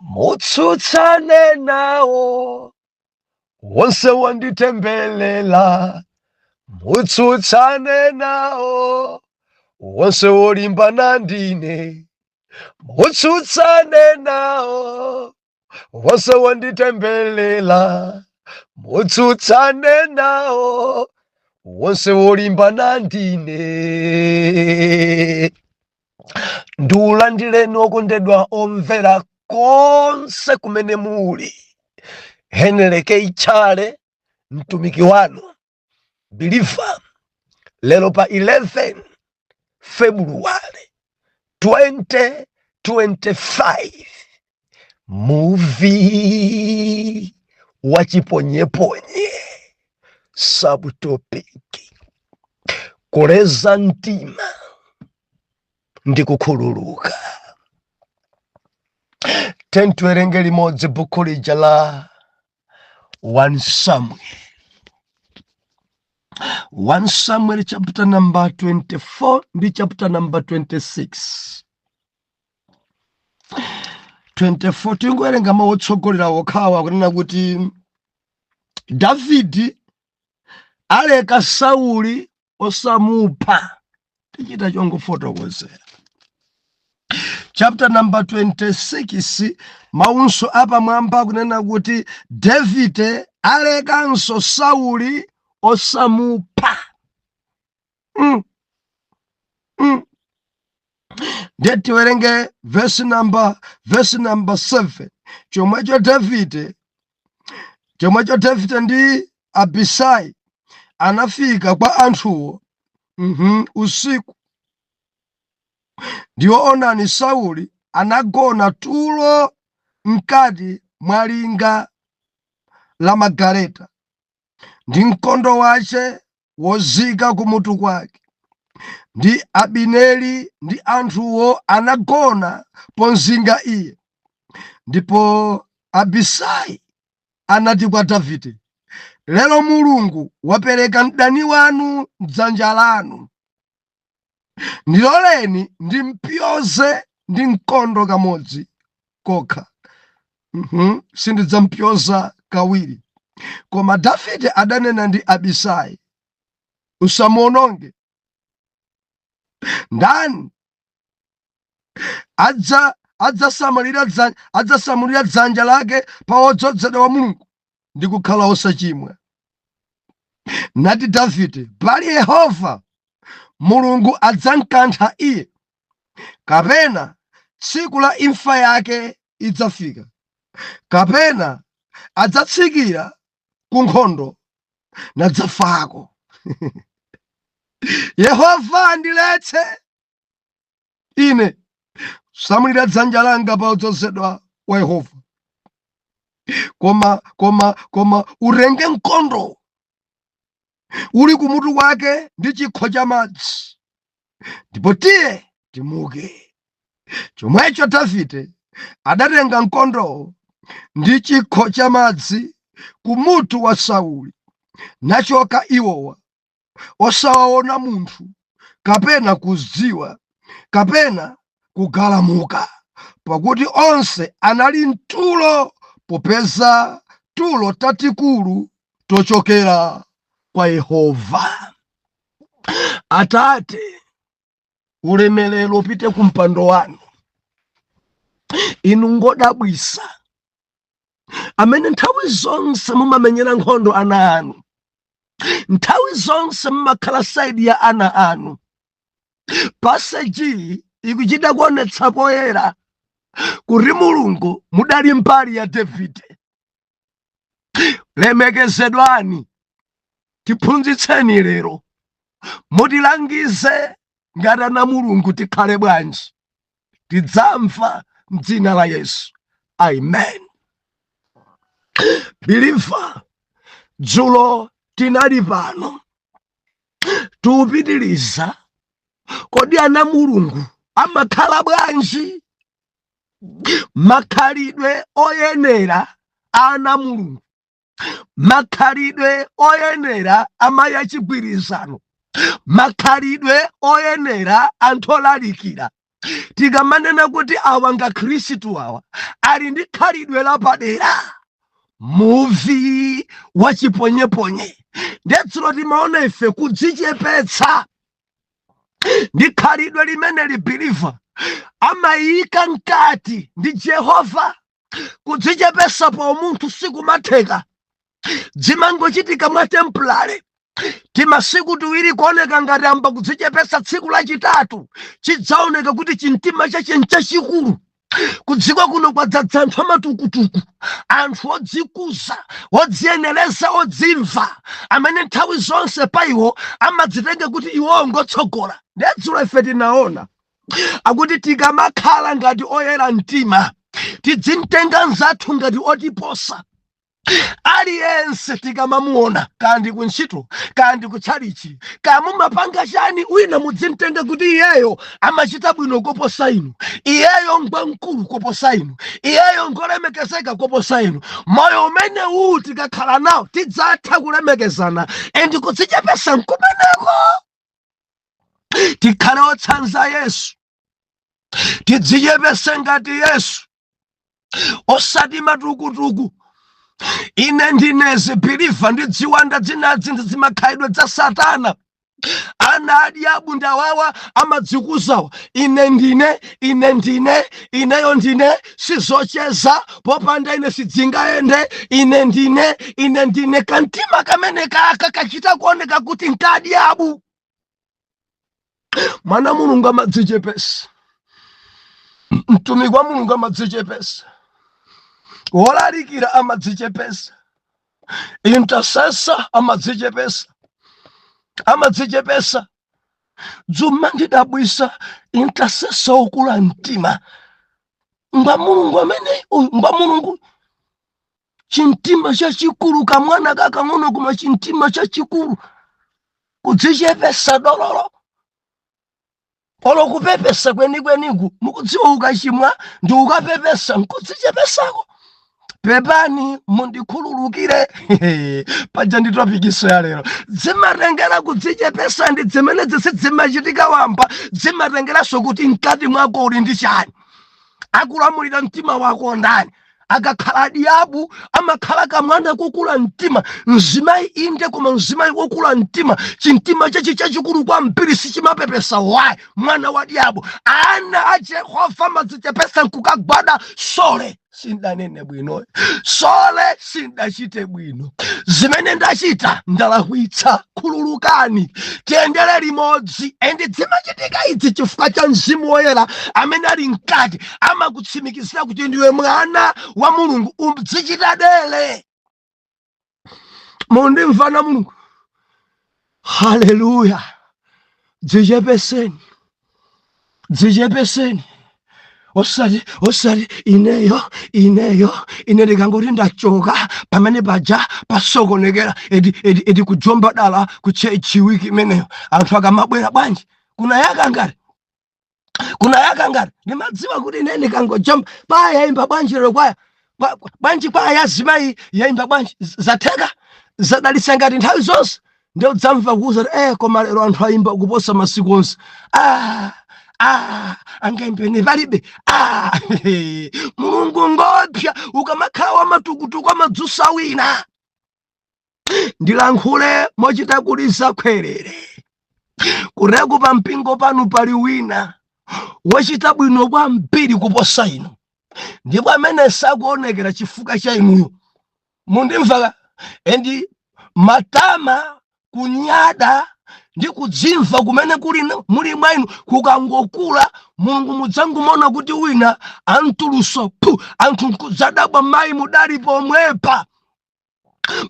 Mutsutsane nawo wonse wonditembelela, mutsutsane nawo wonse wolimbana ndine, mutsutsane nawo wonse wonditembelela, mutsutsane nawo wonse wolimbana ndine. Ndiulandireni okondedwa omvera konse kumene muli. Henry K Chale, mtumiki wanu believer, lero pa 11 February 2025, muvi wa chiponyeponye, subtopic kuleza mtima ndi kukhululuka. Tiwerenge limodzi buku lija la 1 Samuel, 1 Samuel chapter number 24 ndi chapter number 26. 24 tingowerenga mawu otsogolera okhawa, kunena kuti Davidi aleka Sauli osamupha. Tichita chongofotokozera. Chapter number 26, mawunso apamwamba kunena kuti Davide alekanso Sauli osamupha. Ndiye tiwerenge verse number 7. Chomwecho Davide ndi Abisai anafika kwa anthuwo usiku, ndiwo onani, Sauli anagona tulo mkati mwa linga la magaleta, ndi mkondo wace wozika kumutu kwake, ndi Abineri ndi anthuwo anagona pomzinga iye. Ndipo Abisai anati kwa Davide, "Lero Mulungu wapereka mdani wanu mdzanja lanu. Ndiloleni ndimpyoze ndi mkondo kamodzi kokha, Sindidzampyoza kawiri." Koma Davide adanena ndi Abisai, "Usamuononge. Ndani adzasamulira dzanja lake pa wodzozedwa wa Mulungu ndi kukhala osachimwa?" Nati Davide, "Pali Yehova Mulungu, adzamkantha iye, kapena tsiku la imfa yake idzafika, kapena adzatsikira ku nkhondo nadzafako. Yehova andiletse ine kusamulira dzanja langa pa wodzozedwa wa Yehova. Koma utenge mkondo uli kumutu kwake ndi chikho cha madzi, ndipo tiye timuke." Chomwecho Davide adatenga mkondowo ndi chikho cha madzi kumutu wa Sauli, nachoka iwowa osawaona munthu, kapena kudziwa, kapena kugalamuka, pakuti onse anali mtulo, popeza tulo tatikulu tochokera kwa Yehova. Atate, ulemerero upite ku mpando wanu. Inu ngodabwisa, amene nthawi zonse mumamenyera nkhondo ana anu, nthawi zonse mumakhala side ya ana anu. Passage ikuchita kuonetsa poyera kuti Mulungu mudali mbali ya Davide. Lemekezedwani, tiphunzitseni lero, mutilangize ngati ana Mulungu tikhale bwanji. Tidzamva mdzina la Yesu, amen. Believer, dzulo tinali pano tiupitiliza, kodi ana Mulungu amakhala bwanji? Makhalidwe oyenera ana Mulungu, makhalidwe oyenera amayi achigwirizano, makhalidwe oyenera anthu olalikira. Tikamanena kuti awa nga Khristu, awa ali ndi khalidwe lapadera, muvi wa chiponyeponye. Ndetsulo timaona ife kudzichepetsa ndi khalidwe limene li believer amayika mkati ndi Jehova. Kudzichepesa pa umunthu sikumatheka, zimangochitika mwa temporary. Timasiku 2 kuoneka ngati amba kudzichepesa, tsiku lachitatu chidzaoneka kuti chimtima chache nchachikulu. Kudziko kuno kwadzadza anthu amatukutuku, anthu odzikuza, odziyenereza, odzimva, amene nthawi zonse pa iwo amadzitenga kuti iwowo ngotsogola. Ndedzulo ife tinaona akuti tikamakhala ngati oyera mtima, tidzimtenga nzathu ngati otiposa. Aliyense tikamamuona, kandi kuntchito, kandi kutchalichi, kamumapanga chani, wina mudzimtenga kuti iyeyo amachita bwino koposa inu, iyeyo ngwamkulu koposa inu, iyeyo ngolemekezeka koposa inu. Moyo umene uwu tikakhala nawo tidzatha kulemekezana, and kudzichepesa nkumeneko. Tikhale otsanza Yesu, tidzichepese ngati Yesu, osati matukutuku. Ine ndinezi believer ndi ziwanda dzinazi ndi zimakhalidwe za Satana. Ana adiabu ndawawa amadzikuzawa, ine ndine, ine ndine, ineyo ndine, sizocheza, popanda ine sidzingayende, ine ndine, ine ndine. Kantima kamene kaka kachita kuoneka kuti nkadiabu. Mwana Mulungu amadzichepesa, mtumiki wa Mulungu amadzichepesa, wolalikira amadzichepesa, intercessor amadzichepesa, amadzichepesa. Dzuma ndidabwisa intercessor wokula mtima ngwa Mulungu amene uyu ngwa Mulungu, chimtima chachikulu, kamwana kakang'ono koma chimtima chachikulu, kudzichepesa dololo. Olo kupepesa kwenikweniku, mukudziwa ukachimwa ndi ukapepesa nkudzichepesako, pepani, mundikhululukire. Paja ndi topic ya lero. Zimatengera kudzichepesa ndi zimene zimachitika wamba, zimatengeranso kuti mkati mwako uli ndi chani, akulamulira mtima wako ndani. Akakhala diabu amakhala kamwana kokula mtima. Mzimayi inde, koma mzimayi wokula mtima, chimtima chachi chachikulu kwambiri, sichimapepesa. Why? Mwana wa diabu. Ana a Jehova amadzichepesa nkukagwada, sorry, sindanene bwino, sorry, sindachite bwino, zimene ndachita ndalakwitsa, khululukani, tiyendere limodzi. And zimachitika idzi chifukwa cha Mzimu Woyera amene ali mkati, amakutsimikizira kuti ndiwe mwana wa Mulungu. Udzichita dele. Mundimvana Mulungu? Haleluya! Dzichepeseni, dzichepeseni, osati osati ineyo, ineyo, ine ndikangoti ndachoka pamene paja pasokonekera. Edi edi edi, kujomba dala ku church wiki imeneyo, anthu akamabwera, bwanji kunayaka ngati, kunayaka ngati. Ndimadziwa kuti ine ndikangojomba, kwaya yayimba bwanji lero? Kwaya bwanji? Kwaya yazimayi yayimba bwanji? Zatheka, zadalitsa ngati nthawi zonse? Ndi udzamva kuuza kuti koma lero anthu ayimba kuposa masiku onse. Ah, ah, angaimbene palibe. Ah, Mulungu ngopya. Ukamakhala wamatukutuku amadzusa wina. Ndilankhule mochita kuliza khwerere kureku, pa mpingo panu pali wina wochita bwino kwambiri kuposa inu, ndipo amene sakuonekera chifukwa cha inuyo. Mundimva? And matama, kunyada ndi kudzimva kumene kuli muli mwa inu kukangokula, Mulungu mudzangomona kuti wina antuluso pu, anthu nkudzadabwa, mayi mudali pomwepa,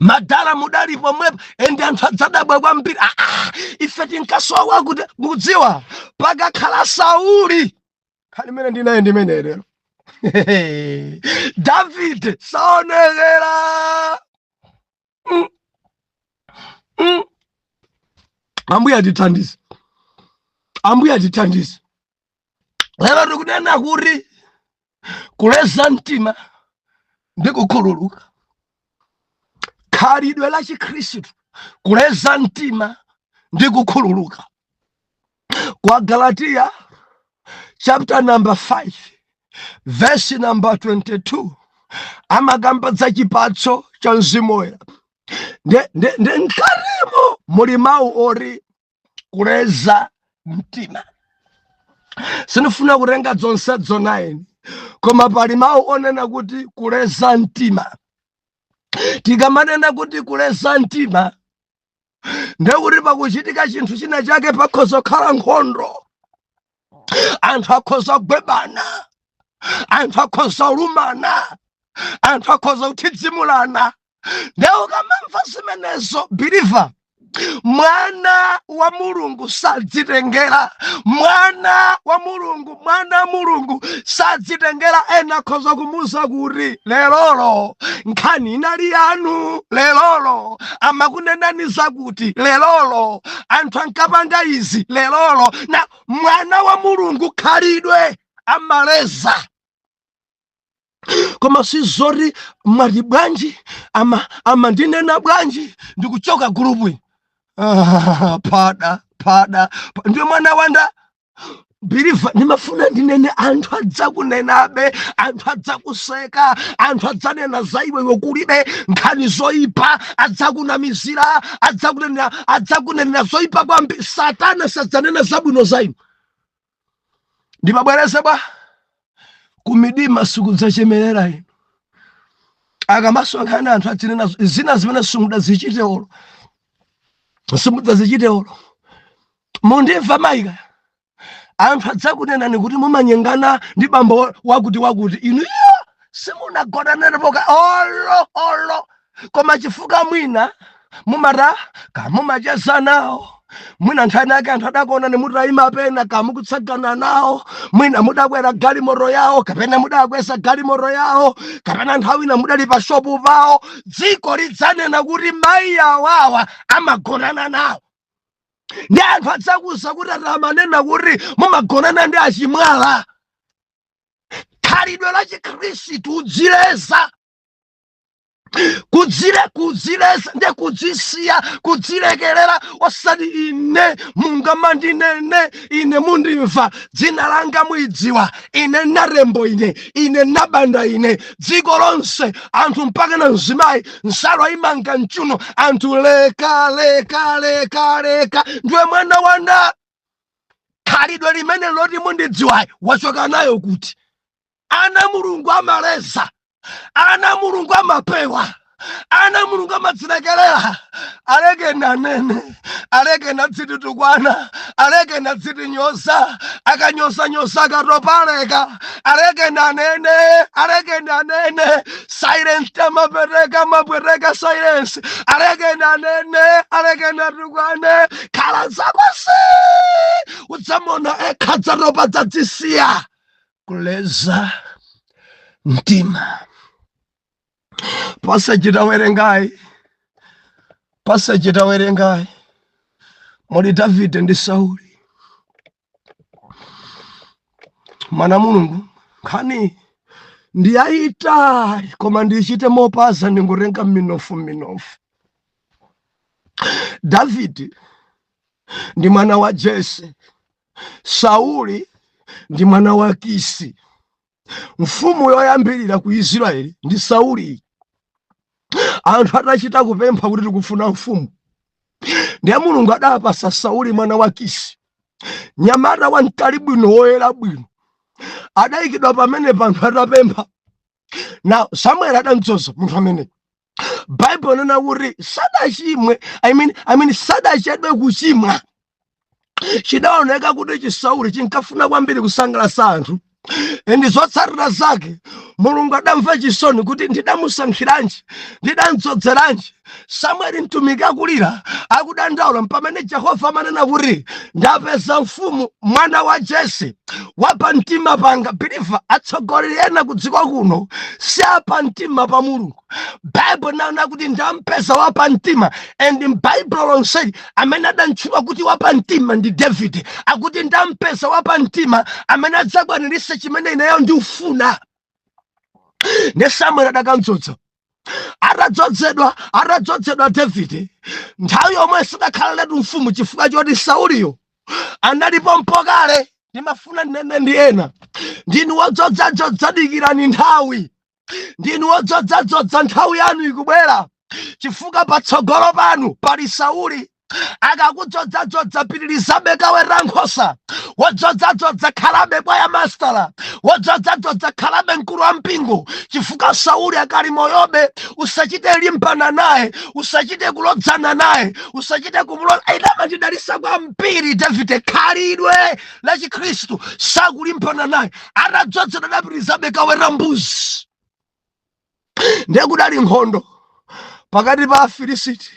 madala mudali pomwepa. And anthu adzadabwa kwambiri, ah, ah, ife tinkasowa kuti. Mukudziwa pakakhala Sauli, khali imene ndinaye ndimene lero Davide saonekera. Ambuye atithandize, Ambuye atithandize. Lero tikunena kuti kuleza mtima ndi kukhululuka, khalidwe la Chikhristu, kuleza mtima ndi kukhululuka. Kwa Galatiya. chapter number 5 verse number 22 amakamba za chipatso cha Mzimu Woyera. Nde mkatimo muli mawu oti kuleza mtima. Sindifuna kutenga zonsezo 9, koma pali mawu onena kuti kuleza mtima. Tikamanena kuti kuleza mtima, ndekuti pakuchitika chinthu china chake, pakhoza kukhala nkhondo, anthu akhoza kugwebana, anthu akhoza kulumana, anthu akhoza kuthidzimulana. Nde ukamamva zimenezo, believer, mwana wa Mulungu sadzitengera. Mwana wa Mulungu, mwana wa Mulungu sadzitengera. Ena akhoza kumuuza kuti lerolo nkhani inali yanu, lerolo amakunenani zakuti, lerolo anthu ankapanga izi, lerolo na mwana wa Mulungu khalidwe amaleza. Koma sizoti mwati bwanji, ama ndinena bwanji, ndikuchoka group iyi. Ah, pada pada ndiwe mwana wanda. Believer, ndimafuna ndinene, anthu adzakunenabe, anthu adzakuseka, anthu adzanena za iwe iwe kulibe, nkhani zoyipa, adzakunamizira, adzakunenera, adzakunenera zoyipa kwambiri. Satana sadzanena zabwino za inu. Ndimabwereze bwa kumidima sikudzachemerera inu. Akamasonkhana anthu adzinena zina zimene simudazichite olo, simudzazichite olo. Mundimva mayika? Anthu adzakunenani kuti mumanyengana ndi bambo wakuti wakuti, inu iyo simunagonanepoka olo olo, koma chifukwa mwina mumata kamumacheza nawo, mwina nthani yake anthu adakuonani mutayima pena kamukutsagana nawo, mwina mudakwera galimoto yawo kapena mudakweza galimoto yawo, kapena nthawi ina mudali pa shop pawo, dziko lidzanena kuti mayi awawa amagonana nawo. Ndi anthu adzakuza kuti atamanena kuti mumagonana ndi achimwala. Khalidwe la Chikhristu udzileza, kudzileza ndi kudzisiya, kudzilekerera, osati ine mungamandinene, ine mundimva, dzina langa muidziwa, ine narembo, ine nabanda, ine dziko lonse anthu mpaka na mzimayi nsalo ayimanga mchuno, anthu leka leka leka leka. Ndiwe mwana wanda. Khalidwe limene loti mundidziwayi wachoka nayo kuti? Ana Mulungu amaleza, ana Mulungu amapewa, ana Mulungu amadzilekerera. Aleke anene, aleke nadzititukwana, aleke nadzitinyoza, akanyozanyoza akatopaleka, aleke nanene, aleke nanene. Silence amapweteka, amapweteka silence. Aleke nanene, aleke natukwane, khala zako si udzamona ekha dzatopa, dzadzisiya. Kuleza mtima. Passage tawerengayi, passage tawerengayi muli Davide ndi Sauli, mwana Mulungu. Nkhani ndi yayitali, koma ndichite mopaza, ndingotenga minofu minofu. Davide ndi mwana wa Jese, Sauli ndi mwana wa Kisi. Mfumu yoyambirira ku Israeli ndi Sauli. Anthu atachita kupempha kuti tikufuna mfumu, ndiye Mulungu adapasa Sauli mwana wa Kisi, nyamata wamtali bwino, woyera bwino, adayikidwa pamene panthu atapempha. Na Samueli adamdzoza munthu amene Baibulo nena kuti sadachimwe, I mean, sadachedwe kuchimwa. Chidaoneka kuti chisauli chinkafuna kwambiri kusangalatsa anthu, ndi zotsatira zake Mulungu adamva chisoni kuti ndidamusankhiranji, ndidamdzodzeranji. Samueli mtumiki akulira, akudandaula, pamene Jehova amanena kuti ndapeza mfumu, mwana wa Jese, wapamtima panga. Believer, atsogoleri ena ku dziko kuno si apamtima pa Mulungu. Baibulo naona kuti ndampeza wapamtima, and m'Baibulo lonseli amene adamtchula kuti wapamtima ndi David. Akuti ndampeza wapamtima amene adzakwaniritsa chimene ineyo ndikufuna. Ne Samuel adakamdzodza. Atadzozedwa Davide, nthawi yomwe sadakhaletu mfumu chifukwa choti Sauliyo analipo mpokale. Ndimafuna ndinene ndi ena, ndinu wodzozadzodza, dikirani nthawi. Ndinu wodzozadzodza, nthawi yanu ikubwera, chifukwa patsogolo panu pali Sauli. Akakudzozadzodza, pitirizabe kaweta nkhosa. Wodzozadzodza, khalabe kwaya master. Wodzozadzodza, khalabe mkulu wa mpingo, chifukwa Sauli akali moyobe. Usachite limbana naye, usachite kulodzana naye, usachite kumuloza. Idamandidalisa kwambiri Davide, khalidwe la Chikhristu, sakulimbana naye. Atadzozedwa adapitirizabe kaweta mbuzi. Ndiye kudali nkhondo pakati pa Afilisiti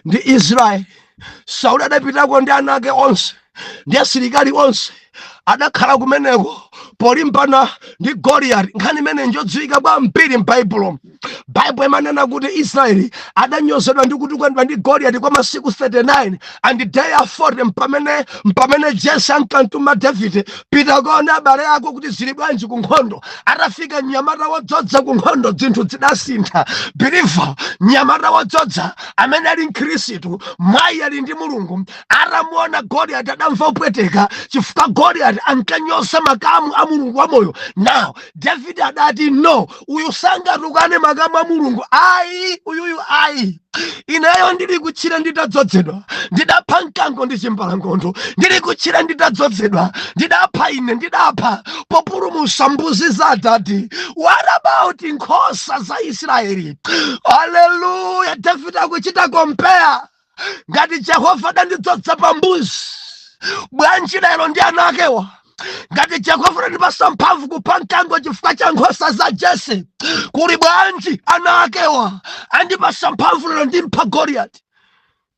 ndi Israeli. Sauli adapitako ndi ana ake onse ndi asilikali onse, adakhala kumeneko polimbana ndi Goliyati. Nkhani imene njodziwika kwambiri m'Baibulo. Baibulo imanena kuti Israeli adanyozedwa ndi kutukwanidwa ndi Goliyati kwa masiku 39, and day ya 40 mpamene Jese ankantuma Davide, "Pita kaone abale ako kuti zili bwanji ku nkhondo." Atafika mnyamata wodzodza ku nkhondo, zinthu zidasintha. Believer, mnyamata wodzodza amene ali Mkhristu, mwayi ali ndi Mulungu, atamuona Goliyati adamva kupweteka, chifukwa Goliyati ankanyoza makamu a Mulungu wamoyo. Now David adati, "No, uyu sangatukane makamu a Mulungu, ayi, uyuyu ayi. Ineyo ndili kutchire nditadzozedwa, ndidapha mkango ndi chimbalangondo. Ndili kutchire nditadzozedwa, ndidapha, ine ndidapha populumutsa mbuzi za adadi. What about nkhosa za Israeli?" Haleluya! David akuchita compare: ngati Jehova adandidzodza pa mbuzi, bwanji lero ndi ana akewa? Ngati Jehova adandipasa mphamvu kupha mkango chifukwa cha nkhosa za Jese, kuli bwanji ana akewa? Andipasa mphamvu lero, ndimpha Goliyati.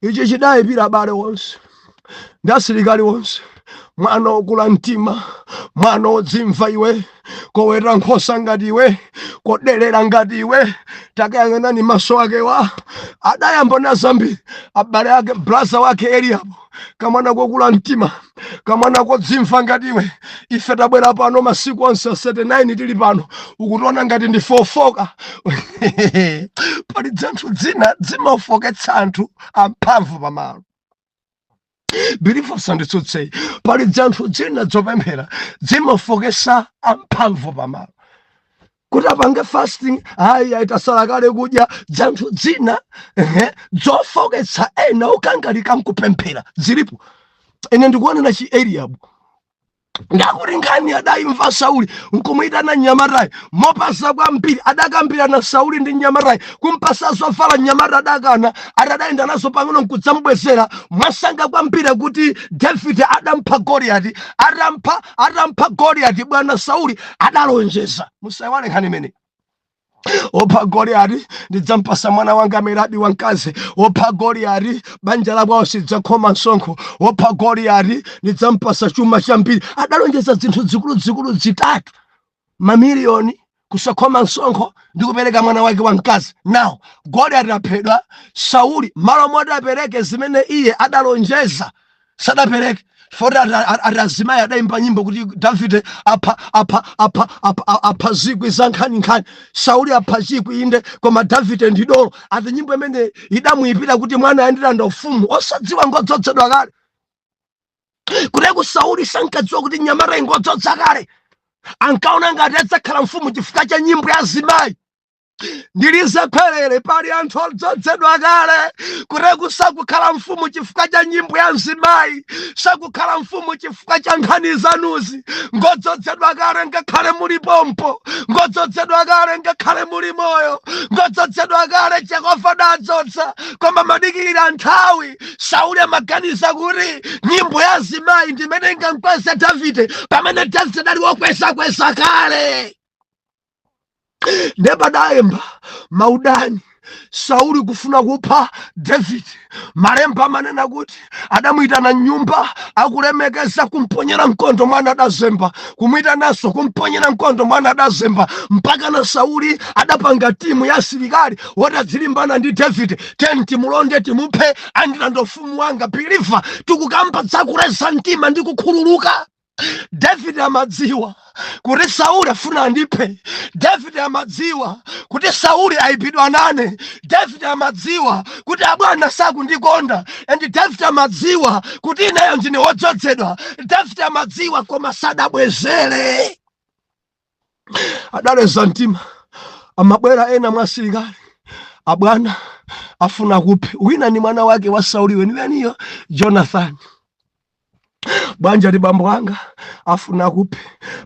Ichi chidayipira abale onse ndi asilikali onse. "Mwana wokula mtima, mwana wodzimva iwe, koweta nkhosa ngati iwe, kodelera ngati iwe, takayang'anani maso akewa." Adayamba na zambiri abale ake, brother wake Eliabu, "Kamwana kokula mtima, kamwana kodzimva ngati iwe, ife tabwera pano masiku onse 39 tili pano, ukutiona ngati ndife ofoka?" Pali dzanthu dzina dzimafoketsa anthu amphamvu pamalo. Believer, sanditsutse. Pali dzanthu dzina dzopemphera dzimafokesa amphamvu pamalo kuti apange fasting. Ayi, ayitasala kale kudya. Dzanthu dzina, ehe, dzofoketsa ena okangalika nkupemphera zilipo. Ine ndikuonera chi Eliabu. Ndakuti nkhani adayimva Sauli, nkumuyitana mnyamatayi mopasa kwambiri. Adakambirana Sauli ndi mnyamatayi, kumpasa zovala. Mnyamata adakana, atadayenda nazo pang'ono nkudzamubwezera mwasanga kwambiri kuti Davide adampha Goliyati. Atampha Goliyati, bwana Sauli adalonjeza. Musayiwale nkhani imeneyi: "Wopha Goliyati ndidzampasa mwana wanga Merabi wamkazi. Wopha Goliyati, banja lakwawo sidzakhoma msonkho. Wopha Goliyati ndidzampasa chuma chambiri." Adalonjeza zinthu zikuluzikulu zitatu: mamiliyoni, kusakhoma msonkho ndi kupereka mwana wake wamkazi. Now Goliyati aphedwa. Sauli, malo moti apereke zimene iye adalonjeza, sadapereke. Foti ati azimayi adayimba nyimbo kuti Davide apha, apha, apha, apha, apha zikwi za nkhaninkhani, Sauli apha chikwi. Inde, koma Davide ndi dolo. Ati nyimbo imene idamuyipira kuti mwana ayandilanda ufumu, osadziwa ngodzozedwa kale. Kuteku Sauli sankadziwa kuti nyamata ingodzodza kale. Ankaona ngati adzakhala mfumu chifukwa cha nyimbo ya azimayi: "Ndilize khwerere, pali anthu odzozedwa kale." Kuteku sakukhala mfumu chifukwa cha nyimbo ya mzimayi, sakukhala mfumu chifukwa cha nkhani zanuzi. Ngodzozedwa kale ngakhale muli pompo, ngodzozedwa kale ngakhale muli moyo, ngodzozedwa kale. Jehova dadzodza, koma madikirira nthawi. Sauli amaganiza kuti nyimbo ya azimayi ndimene ingamkweze Davide, pamene Davide adali wokwezakweza kale. Ndiye padayamba maudani, Sauli kufuna kupha David. Malemba amanena kuti adamuyitana mnyumba akulemekeza, kumponyera mkondo, mwana adazemba. Kumwitananso, kumponyera mkondo, mwana adazemba. Mpaka na Sauli adapanga timu ya asilikali woti adzilimbana ndi David: "Teni timulonde, timuphe, andilanda ufumu wanga." Believer, tikukamba dzakuleza mtima ndi kukhululuka. David amadziwa kuti Sauli afuna andiphe. David amadziwa kuti Kuti Sauli ayipidwa nane. David amadziwa kuti abwana sakundikonda, and David amadziwa kuti ineyo ndine wodzozedwa. David amadziwa, koma sadabwezere, adaleza mtima. Amabwera ena mwa asilikali, "Abwana afuna kuphe." Wina ni mwana wake wa Sauli weniweniyo, Jonathan. "Bwanja ti bambo anga afuna kuphe,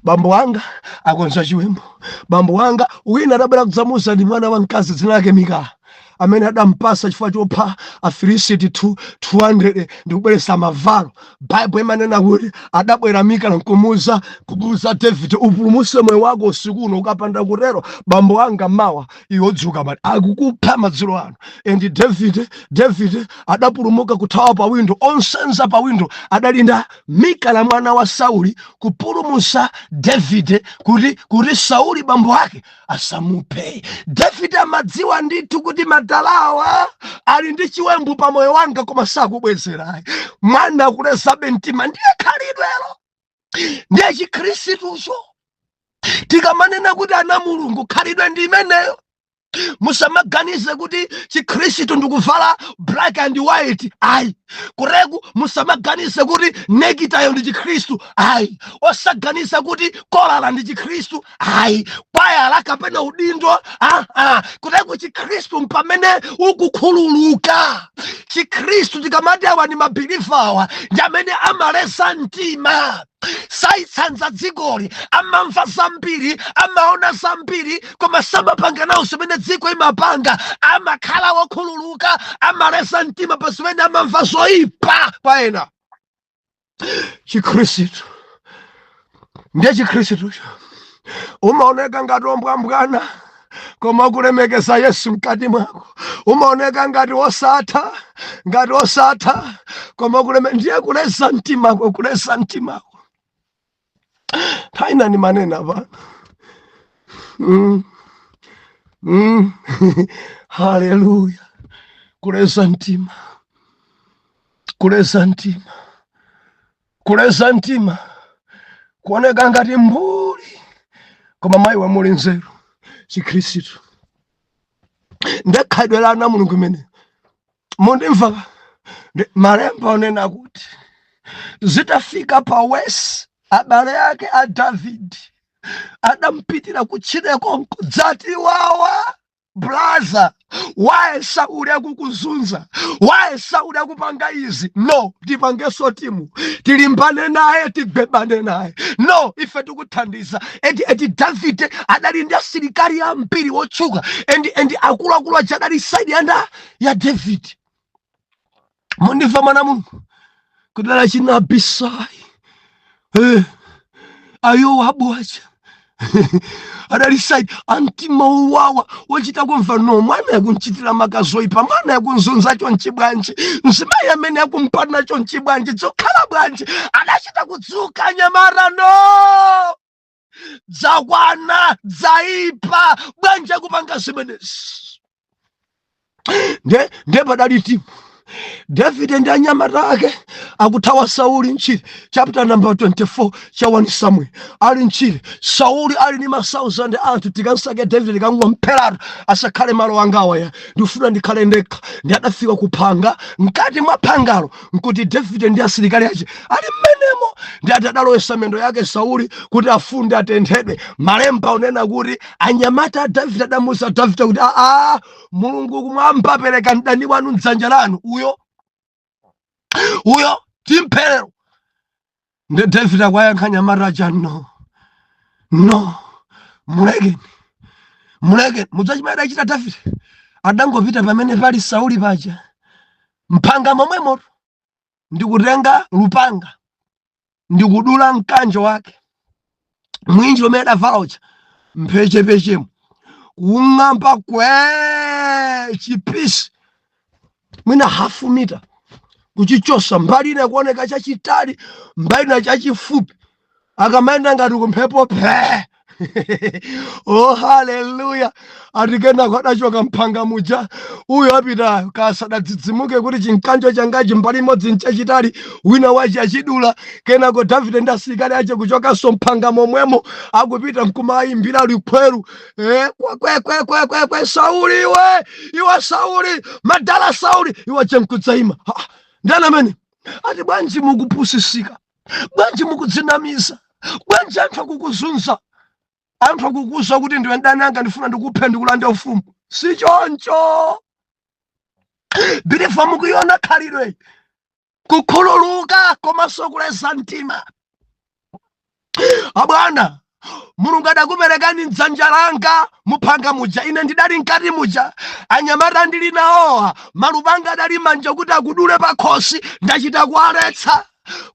bambo anga akonza chiwembu, bambo anga." Wina adabwera kudzamuza ndi mwana wa mkazi, dzina lake Mikala, amene adampasa chifukwa chopha Afilisiti 200 ndi kubweretsa mavalo. Baibo imanena kuti adabwera Mikala nkumuza, kumuza David, "Upulumuse moyo wako usiku uno. Ukapanda kutero, bambo anga mawa iwe udzuka mati akukupha madzulo ano." And David adapulumuka kuthawa pa windo, onsenza pa windo adalinda Mikala mwana wa Sauli, kupulumusa David kuti Sauli bambo ake asamuphe. David amadziwa ndithu kuti madalawa ali ndi chiwembu pa moyo wanga, koma sakubwezerayi. Mwana akulezabe mtima. Ndiye khalidwelo, ndiye Chikhristucho. Tikamanena kuti ana Mulungu, khalidwe ndi imeneyo. Musamaganize kuti Chikhristu ndikuvala black and white, ayi. Kureku musamaganize kuti nekitayo ndi Chikhristu, ayi. Osaganiza kuti kolala ndi Chikhristu, ayi. Kwayala kapena udindo, ah. Kureku Chikhristu mpamene ukukhululuka. Chikhristu tikamati awa ndi ma believer, awa ndi amene amaleza mtima, saitsanza dzikoli. Amamva zambiri, amaona zambiri, koma samapanga nawo zimene dziko imapanga. Amakhala wokhululuka, amaleza mtima pa zimene amamva zoyipa pa ena. Chikhristu ndiye Chikhristucho. Umaoneka ngati ombwambwana, koma kulemekeza Yesu mkati mwako. Umaoneka ngati wosatha, ngati osatha, koma ndiye kuleza mtimako, kuleza mtimako. Nthawi ni manena pano. Haleluya! Kuleza mtima, kuleza mtima, kuleza mtima, kuoneka ngati mbuli, koma mayi wamuli nzeru. Chikhristu ndekhalidwe la ana Mulungu imene mundimva. Malemba onena kuti zitafika pa wesi, abale ake a Davidi adampitira kutchire konko, "Dzati wawa braza, waye Sauli akukuzunza, waye Sauli akupanga izi. No, tipangenso timu, tilimbane naye, tigebane naye. No, ife tikuthandiza." Eti Davide adali ndi asilikali ambiri wotchuka, and akuluakulu aja adali side yanda ya David. Mundimva, mwana Mulungu? Kudala china Abisai, aYowabu aja adali side amtima uwawa, wochita kumva, "No, mwana yakunchitira makazoipa, mwana yakunzunza chonchi bwanji? Mzimayi amene yakumpana chonchi bwanji? Dzokhala bwanji?" Adachita kudzuka nyamara, "No, dzakwana, dzaipa. Bwanji akupanga zimenezi?" Nde padali timu. Davide ndi anyamata ake akuthawa Sauli mchire, chapter number 24 cha 1 Samuel. Ali mchire, Sauli ali ndi ma thousand anthu. "Tikansake Davide, tikangomperatu, asakhale malo angawa ya, ndikufuna ndikhale ndekha." Ndi adafika kuphanga. Mkati mwa phangalo nkuti Davide ndi asilikali ache ali mmenemo. Ndi ati adalowesa mendo yake Sauli kuti afunde, atenthedwe. Malemba unena kuti anyamata a Davide adamuuza Davide kuti, "Aa, Mulungu kumwamba apereka mdani wanu mdzanja lanu, uyo uyo timpherero." Ndi David akwayankha nyamata aja, "No, no, mulekeni, mulekeni." Mudzachimene adachita David, adangopita pamene pali Sauli paja mphanga momwemo, ndikutenga lupanga, ndikudula mkanjo wake, mwinji umene adavala uja, mphechepechemo, kung'amba kwe chipisi mwina hafu mita, kuchichosa. Mbali ina kuoneka chachitali, mbali ina chachifupi, akamayenda ngati kumphepo phe. Oh, haleluya! Ati kenako adachoka mphanga muja, uyo apitayo kasadadzidzimuke kuti chinkanjo changachi mbali imodzi nchachitali, wina wache achidula. Kenako Davide ndi asilikali ache kuchokanso mphanga momwemo, akupita nkumayimbira likhweru, kwe Sauli iwe, iwe Sauli, madala Sauli iwe ache nkudzaima. Ndani amene ati, bwanji mukupusisika? Bwanji mukudzinamiza? Bwanji anthu akukuzunza? Anthu akukuza kuti ndiwe ndani anga, ndifuna ndikuphe, ndikulande ufumu. Si choncho, believer. Mukuiona khalidwe, kukhululuka komanso kuleza mtima. Abwana, Mulungu adakuperekani mdzanja langa muphanga muja. Ine ndidali mkati muja, anyamata ndili nawowa, malupanga adali manja kuti akudule pakhosi, ndachita kuwaletsa.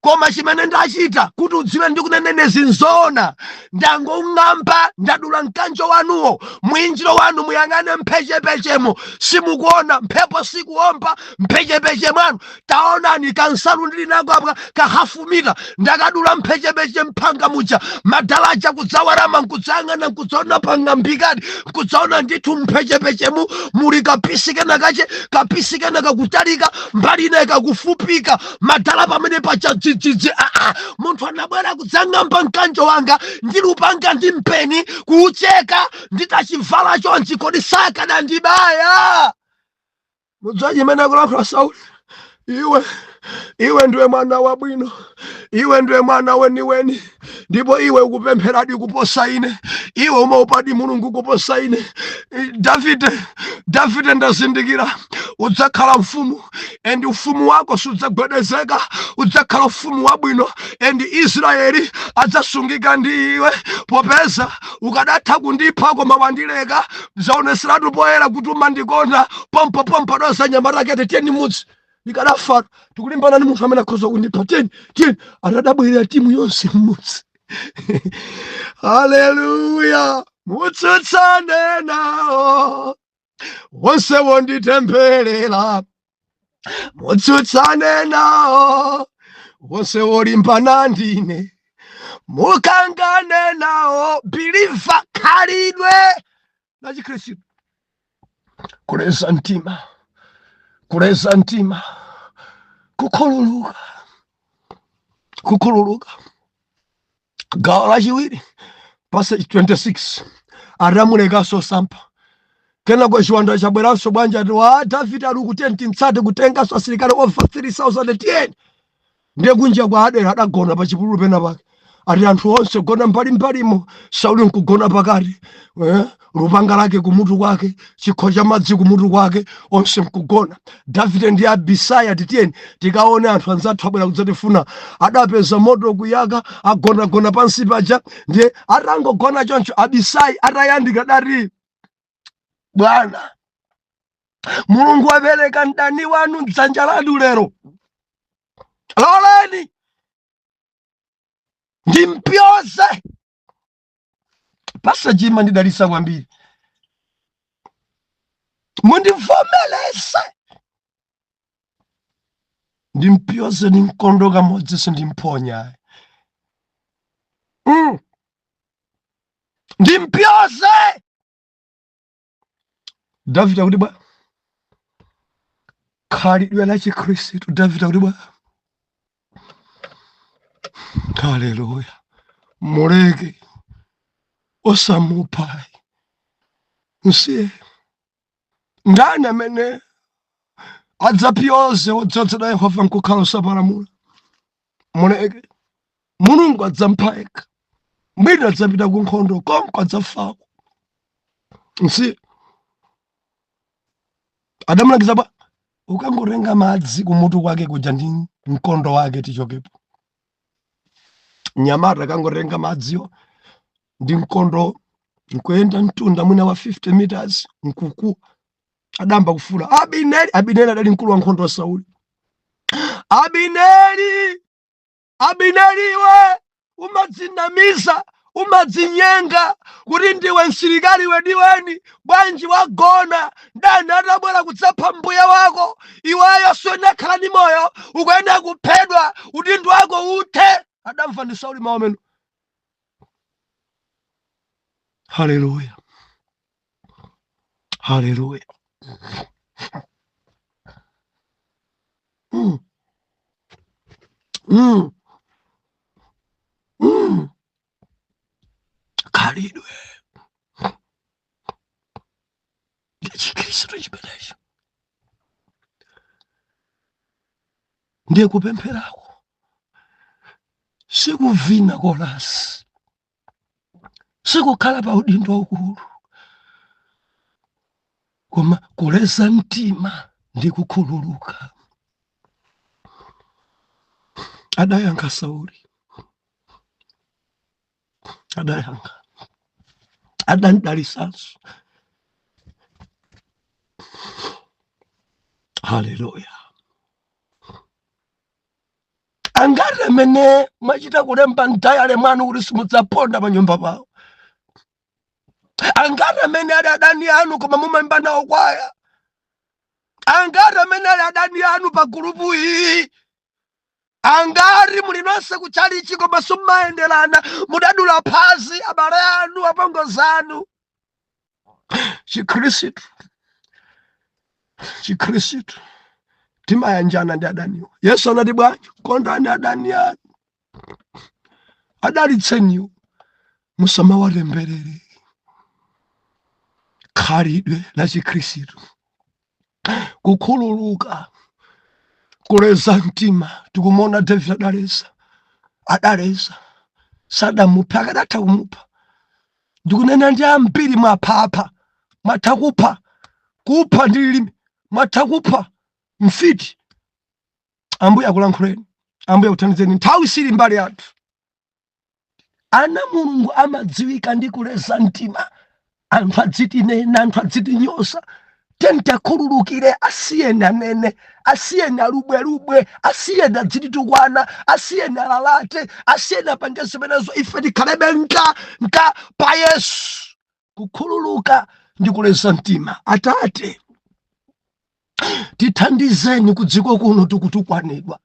Koma chimene ndachita kuti udziwe ndikunenenezi nzoona, ndangong'amba, ndadula mkanjo wanuwo, mwinjiro wanu. Muyang'ane mphechepechemo, simukuona mphepo sikuomba mphechepeche mwanu. Taonani kansalu ndili nako apa ka half meter, ndakadula mphechepeche mphanga muja. Madalaja kudzawerama nkudzayang'ana, nkudzaona pang'ambikadi, nkudzaona ndithu mphechepeche muli kapisi kena kache, kapisi kena kakutalika mbali ina kakufupika. Madala pamene pacha dzidzidzi, aa, munthu anabwera kudzang'amba mkanjo wanga ndi lupanga ndi mpeni kuucheka nditachivala chonchi, kodi sakadandibaya? Mudziwa chimene akulankhula Sauli? Iwe, iwe ndiwe mwana wabwino, iwe ndiwe mwana weniweni, ndipo iwe ukupempheradi kuposa ine, iwe umaopadi Mulungu kuposa ine. Davide, Davide, ndazindikira udzakhala mfumu and ufumu wako sudzagwedezeka, udzakhala ufumu wabwino and Israeli adzasungika ndi iwe. Popeza ukadatha kundipha koma wandileka, zaoneseratu poyera kuti umandikonda. Pompo pompo adoza nyamata kete, tiyeni mudzi, ndikadafa tikulimbana ndi munthu amene akhoza kundipha. Tiyeni, tiyeni. Atadabwerera timu yonse mmudzi. Haleluya! Mutsutsane nawo wonse wonditemberera, mutsutsane nawo wonse wolimbana ndine, mukangane nawo. Believer, khalidwe la Chikhristu, kuleza mtima, kuleza mtima, kukhululuka, kukhululuka. Gawo lachiwiri, passage 26, atamulekanso sampha. Kenako chiwanda chabweranso. Bwanja ati wa Davide ali kuti tintsate, kutenganso asilikali over 3000, tiyeni. Ndiye kunja kwa adera adagona pa chipululu pena pake. Ati anthu onse gona mbalimbalimo, Sauli nkugona pakati, lupanga lake kumutu kwake, chikho cha madzi kumutu kwake, onse nkugona. Davide ndi Abisai ati, tiyeni tikaone anthu anzathu abwera kudzatifuna. Adapeza moto kuyaka, agonagona pansi paja. Ndiye atangogona choncho, Abisai atayandika dati, bwana, Mulungu wapereka mdani wanu mdzanja lanu lero, loleni ndimpyoze. Passage imandidalitsa kwambiri. Mundivomereze ndimpyoze ndi mkondo kamodzi, sindimponya. Ndimpyoze. Davide akuti bwa? Khalidwe la Chikhristu. Davide akuti bwa? Haleluya! Muleke, osamupha, msiye. Ndani amene adzapyoze wodzozedwa Yehova nkukhala osapalamula? Muleke, Mulungu adzampha yekha. Mwina adzapita ku nkhondo konko, adzafako, msiye. Adamulangiza bwa? Ukangotenga madzi kumutu kwake kuja ndi mkondo wake, tichokepo. Nyamata akangotenga madziwo ndi mkondo nkuyenda mtunda mwina wa 50 meters, nkuku adamba kufula, Abineri! Abineri adali mkulu wa nkhondo wa Sauli. Abineri, Abineri, iwe umadzinamiza, umadzinyenga kuti ndiwe msilikali weniweni. Bwanji wagona? Ndani atabwera kudzapha mbuye wako, iweyo suyenera ndi moyo, ukuyenera kuphedwa, udindo wako uthe. Adamva ndi Sauli mawu amene. Haleluya, haleluya. Khalidwe la Chikhristu chimenecho. Ndiye kupempherako sikuvina kolasi, sikukhala pa udindo waukulu, koma kuleza mtima ndi kukhululuka. Adayankha Sauli, adayankha, adamdalitsanso. Haleluya. Angati amene mwachita kulemba m'dayale mwanu kuti simudzaponda pa nyumba pawo? Angati amene ali adani anu koma mumayimba nawo kwaya? Angati amene ali adani anu pa gulupu iyi? Angati muli nonse kutchalichi koma simumayenderana, mudadula phazi abale anu, apongozi anu? Chikhristu, Chikhristu timayanjana ndi adaniwo. Yesu anati bwanji? Kondani adani anu, adalitseniwo, musamawatemberere. Khalidwe la Chikhristu, kukhululuka, kuleza mtima. Tikumona David adaleza, adaleza, sadamupha, akadatha kumupha. Ndikunena ndi ambiri mwaphapha, mwatha kupha, kupha ndi lilime, mwatha kupha mfiti. Ambuye akulankhuleni, Ambuye akuthandizeni. Nthawi sili mbali yathu. Ana Mulungu amadziwika ndi kuleza mtima. Anthu adzitinena, anthu adzitinyoza, tentakhululukire, asiyeni anene, asiyeni alubwelubwe, asiyeni adzititukwana, asiyeni alalate, asiyeni apange zimenezo, ife tikhalebe nka nka pa Yesu. Kukhululuka ndi kuleza mtima. Atate, tithandizeni ku dziko kuno tikutukwanidwa,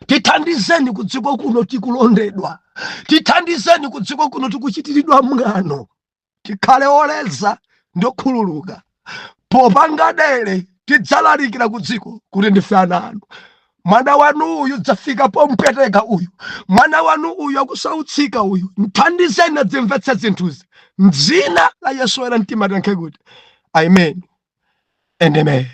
tithandizeni ku dziko kuno tikulondedwa, tithandizeni ku dziko kuno tikuchitiridwa mwano. Tikhale oleza ndi okhululuka. Popanga dere tidzalalikira ku dziko kuti ndife ana anu. Mwana wanu uyu dzafika pompweteka uyu, mwana wanu uyu akusautsika uyu, mthandizeni adzimvetse zinthuzi. Mdzina la Yesu woyera mtima tiyankhe kuti amen and amen.